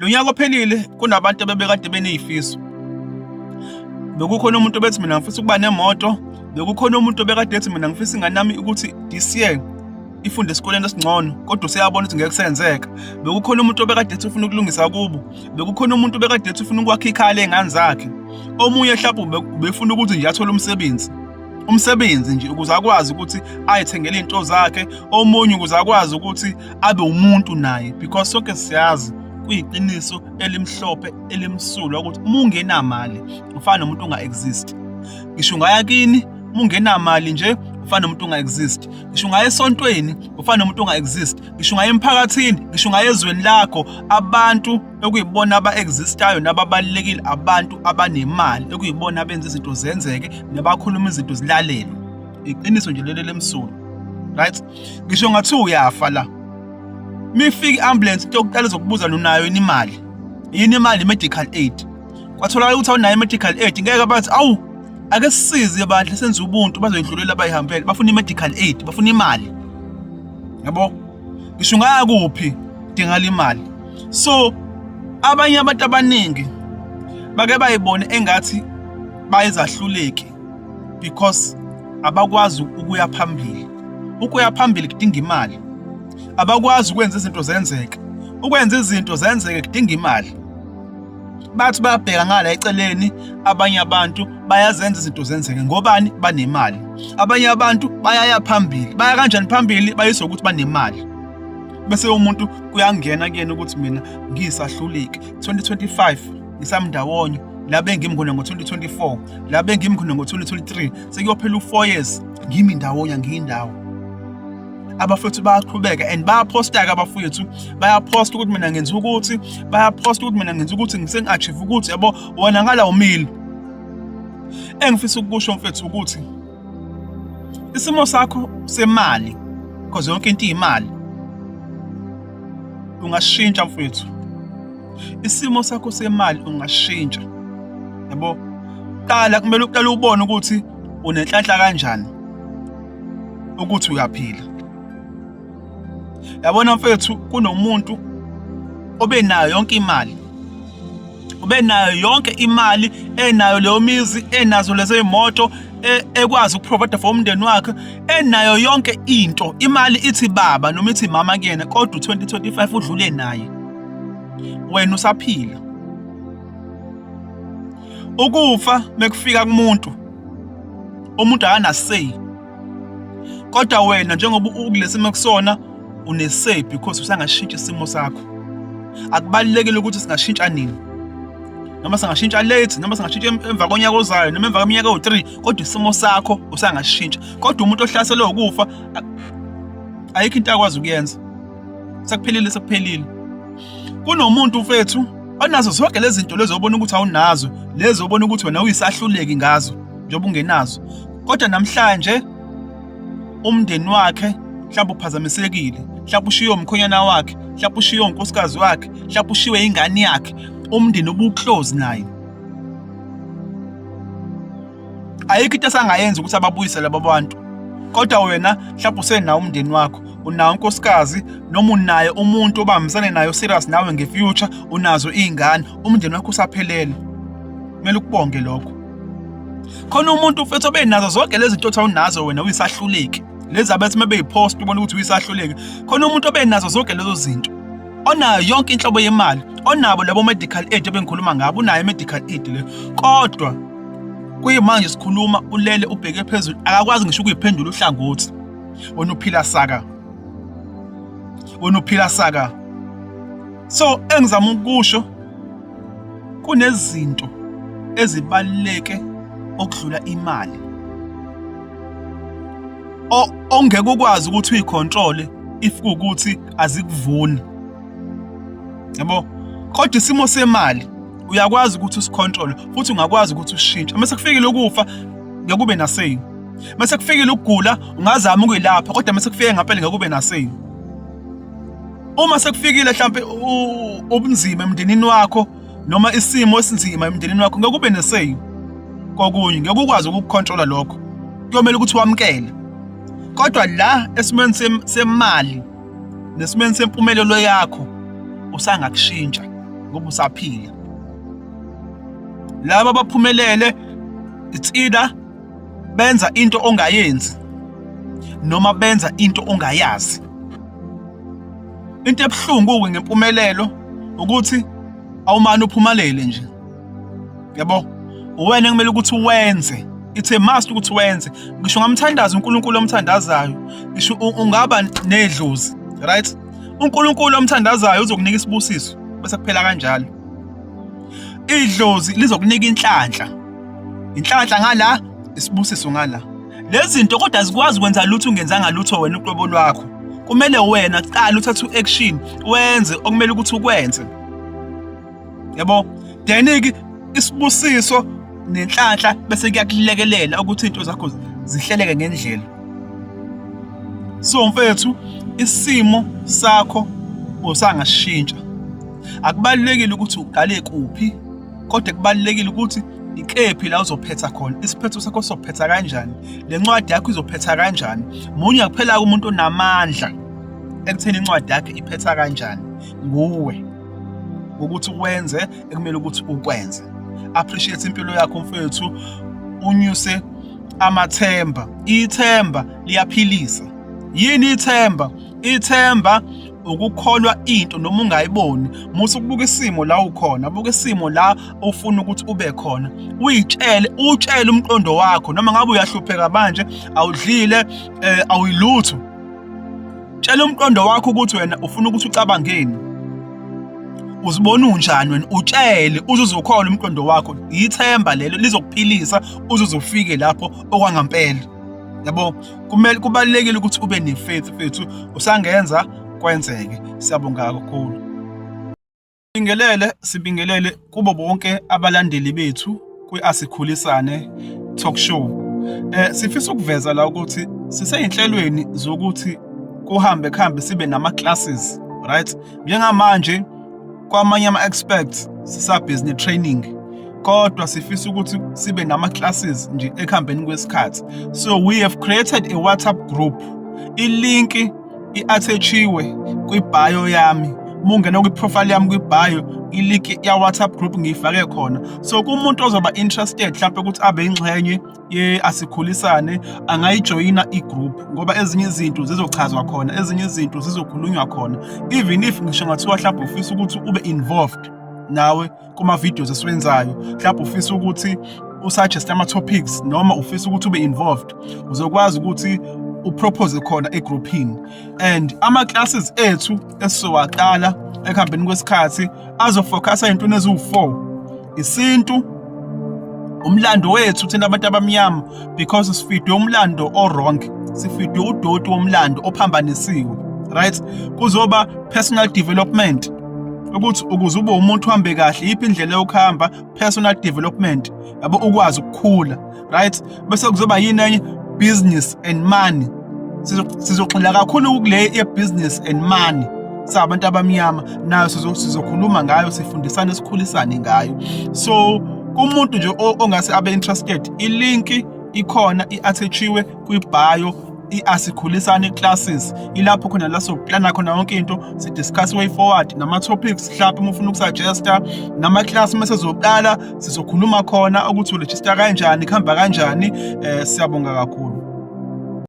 Lo nyaka ophelile kunabantu abebekade benezifiso. Bekukhona umuntu obethi mina ngifisa ukuba nemoto, bekukhona umuntu obekade ethi mina ngifisa ingane yami ukuthi this year ifunde esikoleni esingcono kodwa useyabona ukuthi ngeke kusenzeka. Bekukhona umuntu obekade ethi ufuna ukulungisa kubo, bekukhona umuntu obekade ethi ufuna ukwakha ikhaya ley'ngane zakhe. Omunye mhlawumbe ubefuna ukuthi nje athole umsebenzi. Umsebenzi nje ukuze akwazi ukuthi ayithengele iy'nto zakhe, omunye ukuze akwazi ukuthi abe umuntu naye because sonke siyazi kuyiqiniso elimhlophe elimsulwa ukuthi uma ungenamali ufana nomuntu onga-exist. Ngisho ungaya kini uma ungenamali nje ufana nomuntu onga-exist. Ngisho ungaya esontweni ufana nomuntu onga-exist. Ngisho ungaya emphakathini, ngisho ungaya ezweni lakho, abantu ekuyibona aba-existayo nababalulekile abantu abanemali ekuyibona abenza izinto zenzeke nabakhuluma izinto zilalelwe. Iqiniso nje leli lemsulwa. Right? Ngisho ngathiwa uyafa la. Mifika i-ambulance into yokuqala izokubuza unayo yini imali. Yini imali? I-medical aid. Kwatholakala ukuthi awunayo i-medical aid, ngeke bathi awu ake sisize bandla senze ubuntu, bazoyidlulela abayihambele, bafuna i-medical aid, bafuna imali. Yabo? Ngisho ungaya kuphi dingala imali. So abanye abantu abaningi bake bayibone engathi bayizahluleki because abakwazi ukuya phambili. Ukuya phambili kudinga imali. Abakwazi ukwenza izinto zenzeke. Ukwenza izinto zenzeke kudinga imali. Bathi bayabheka ngala eceleni abanye abantu bayazenza izinto zenzeke ngobani banemali. Abanye abantu bayaya phambili. Baya kanjani phambili? Bayiswa ukuthi banemali. Bese umuntu kuyangena kuyena ukuthi mina ngisahluleki. 2025 ngisamndawonye la bengimi khona ngo-2024, la bengimi khona ngo-2023, sekuyophela u-4 years ngimi ndawonye ngiyindawo. Abafowethu bayaqhubeka and bayaphosta-ke abafowethu, bayaphosta ukuthi mina ngenza ukuthi, bayaphosta ukuthi mina ngenza ukuthi ngisengi-achieve ukuthi, yabo wena ngala umile. Engifisa ukukusho mfethu ukuthi isimo sakho semali, because yonke into iyimali, ungashintsha mfethu. Isimo sakho semali ungashintsha. Yabo? Qala kumele uqale ubone ukuthi unenhlanhla kanjani ukuthi uyaphila. Yabona mfethu kunomuntu obenayo yonke imali. Ubenayo yonke imali, enayo leyo mizi, enazo lezo imoto, ekwazi ukuprovide for umndeni wakhe, enayo yonke into. Imali ithi baba noma ithi mama kuyena, kodwa u-2025 udlule naye. Wena usaphila. Ukufa mekufika kumuntu, umuntu akana say. Kodwa wena njengoba ukulesimo kusona une say because usangashintsha isimo sakho. Akubalulekile ukuthi singashintsha nini. Noma singashintsha late, noma singashintsha emva konyaka ozayo, noma emva kweminyaka ewu-3, kodwa isimo sakho usangashintsha. Kodwa umuntu ohlaselwe ukufa ayikho into akwazi ukuyenza. Sekuphelile, sekuphelile. Kunomuntu mfethu onazo zonke lezi zinto lezi obona ukuthi awunazo, lezi obona ukuthi wena uyisahluleki ngazo njengoba ungenazo. Kodwa namhlanje umndeni wakhe mhlawumbe uphazamisekile, mhlawumbe ushiye umkhonyana wakhe, mhlawumbe ushiye unkosikazi wakhe, mhlawumbe ushiwe ingane yakhe, umndeni obuclose naye. Ayikho into esangayenza ukuthi ababuyise labo bantu. Kodwa wena mhlawumbe usenawo umndeni wakho, unawo unkosikazi noma unaye umuntu obambisane naye serious nawe ngefuture, unazo izingane, umndeni wakho usaphelele. Kumele ukubonge lokho. Khona umuntu mfethu obenazo zonke lezi zinto othi awunazo wena uyisahluleki. Lezi abethi uma beyipost ubona ukuthi uyisahluleki. Khona umuntu obenazo zonke lezo zinto. Onayo yonke inhlobo yemali, onabo labo medical aid ebengikhuluma ngabo, unayo medical aid le. Kodwa kuyimanje sikhuluma ulele ubheke phezulu, akakwazi ngisho ukuyiphendula uhlangothi. Wena uphila saka. Wena uphila saka. So engizama ukusho kunezinto ezibaluleke okudlula imali. Ongeke ukwazi ukuthi uyicontrole if kuwukuthi azikuvuni. Yabo? Kodwa isimo semali uyakwazi ukuthi usicontrole futhi ungakwazi ukuthi ushintshe. Uma sekufikile ukufa ngeke kube naseyini. Uma sekufikile ukugula ungazama ukuyilapha kodwa uma sekufike ngempela ngeke kube naseyini. Uma sekufikile mhlampe ubunzima emndenini wakho noma isimo esinzima emndenini wakho ngeke ube nesay kokunye, ngeke ukwazi ukukucontrola lokho. Kuyomela ukuthi wamukele. Kodwa la esimweni semali nesimweni sempumelelo yakho usangakushintsha. ngoba usaphila. Laba abaphumelele, it's either benza into ongayenzi noma benza into ongayazi. Into ebuhlungu-ke ngempumelelo ukuthi awumane uphumelele nje, yabo. Uwena ekumele ukuthi wenze, it's a must ukuthi wenze. Ngisho ngamthandaza uNkulunkulu omthandazayo, ngisho ungaba nedlozi, right? UNkulunkulu omthandazayo uzokunika isibusiso bese kuphela kanjalo. Idlozi lizokunika inhlanhla, inhlanhla ngala, isibusiso ngala. Lezi zinto kodwa azikwazi ukwenza lutho ungenzanga lutho wena uqobo lwakho. Kumele wena kuqala uthathe u-action, wenze okumele ukuthi ukwenze, yabo. Then-ke isibusiso nenhlanhla bese kuyakulekelela ukuthi izinto zakho zihleleke ngendlela. So mfethu, isimo sakho usangashintsha. Akubalulekile ukuthi uqale kuphi, kodwa kubalulekile ukuthi ikephi la uzophetha khona, isiphetho sakho sophetha kanjani, le ncwadi yakho izophetha kanjani. Munye kuphela umuntu onamandla ekutheni incwadi yakhe iphetha kanjani, nguwe, ukuthi wenze ekumele ukuthi ukwenze. Appreciate impilo yakho mfethu, unyuse amathemba. Ithemba liyaphilisa. Yini ithemba? Ithemba ukukholwa into noma ungayiboni. Musa ukubuka isimo la ukhona, buka isimo la ufuna ukuthi ube khona. Uyitshele, utshele umqondo wakho, noma ngabe uyahlupheka manje, awudlile, awuyilutho. Tshela umqondo wakho ukuthi wena ufuna ukuthi ucabangeni, uzibona unjani wena, utshele uze uzokholwa umqondo wakho. Ithemba lelo lizokuphilisa uze uzofike lapho okwangampela, yabo. Kumele, kubalulekile ukuthi ube ne-faith mfethu, usangenza kwenzeke. Siyabonga kakhulu. Sibingelele, sibingelele kubo bonke abalandeli bethu kwi-Asikhulisane Talk Show. Sifisa ukuveza la ukuthi siseyinhlelweni zokuthi kuhambe kuhambe sibe nama classes, right? Njengamanje kwamanye ama experts sisabhizi ne training, kodwa sifisa ukuthi sibe nama classes nje ekuhambeni kwesikhathi. So we have created a WhatsApp group. I-link i-attachiwe kwi-bio yami. Uma ungena kwi-profile yami kwi-bio, i-link ya WhatsApp group ngiyifake khona. So kumuntu ozoba interested mhlawumbe ukuthi abe ingxenye ye Asikhulisane, angayijoyina i-group, ngoba ezinye izinto zizochazwa khona, ezinye izinto zizokhulunywa khona. Even if ngisho ngathiwa mhlawumbe ufisa ukuthi ube involved nawe kuma-videos esiwenzayo, mhlawumbe ufisa ukuthi usuggest ama-topics noma ufisa ukuthi ube involved, uzokwazi ukuthi upropose khona egroupini. And ama-classes ethu esizowaqala ekuhambeni kwesikhathi azofocusa ey'ntweni eziwu-4: isintu, umlando wethu thina abantu abamnyama, because sifidwe umlando o-wrong, sifidwe udoti womlando ophambanisiwe, right? Kuzoba personal development, ukuthi ukuze ube umuntu uhambe kahle, yiphi indlela yokuhamba, personal development, yabo, ukwazi ukukhula, right? Bese kuzoba yini enye? Business and money. Sizogxila kakhulu kule ye-business and money sabantu abamnyama, nayo sizokhuluma ngayo, sifundisane, sikhulisane ngayo. So kumuntu nje ongase abe interested, i-link ikhona, i-attachiwe kwi-bio, i-Asikhulisane classes. Ilapho khona la soplana khona yonke into, si-discuss way forward nama-topics, mhlawumbe uma ufuna ukusuggesta, nama-class uma sezoqala sizokhuluma khona ukuthi uregister kanjani, kuhamba kanjani. Siyabonga kakhulu.